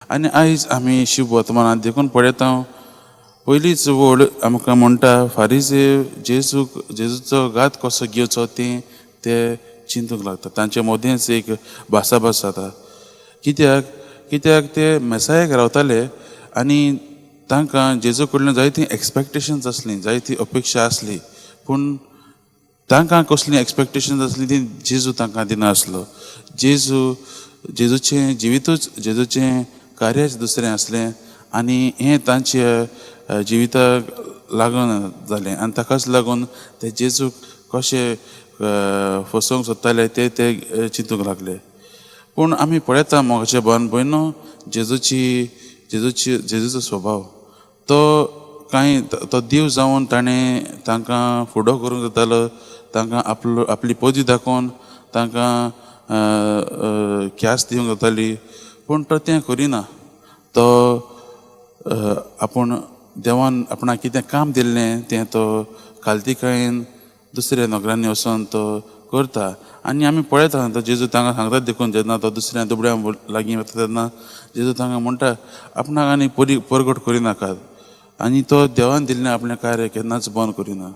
आनी आयज आमी शुभ वर्तमानांत देखून पळयता, पयलीच वळ आमकां म्हणटा, फारीजे जेजूक जेजूचो घात कसो घेवचो तें ते चिंतूंक लागता. तांचे मदेंच एक भासाभास जाता. कित्याक? कित्याक ते मेसायक रावताले आनी तांकां जेजू कडल्यान जायतीं एक्सपेक्टेशन्स आसलीं, जायती अपेक्षा आसली. पूण तांकां कसलीं एक्सपेक्टेशन्स आसलीं ती जेजू तांकां दिनासलो. जेजू जेजूचें जिवितूच, जेजूचें कार्यच दुसरें आसलें आनी हें तांच्या जिविताक लागून जालें आनी ताकाच लागून ते जेजूक कशें फसोवंक सोदताले ते ते चिंतूंक लागले. पूण आमी पळयता, मोगाचे भावन भयणो, जेजूची जेजूची जेजूचो स्वभाव, तो कांय तो देव जावन ताणें तांकां फुडो करूंक जातालो, तांकां आपलो आपली पदवी दाखोवन तांकां ख्यास दिवंक जाताली, पूण तो तें करिना. तो आपूण देवान आपणाक कितें काम दिल्लें तें तो खालतीकायेन दुसऱ्या नगरांनी वचोन तो करता. आनी आमी पळयता, तो जेजू तांकां सांगता देखून, जेन्ना तो दुसऱ्या दुबळ्यां लागीं वता तेन्ना जेजू तांकां म्हणटा, आपणाक आनी परी परगट करिनाकात. आनी तो देवान दिल्लें आपलें कार्य केन्नाच बंद करिना.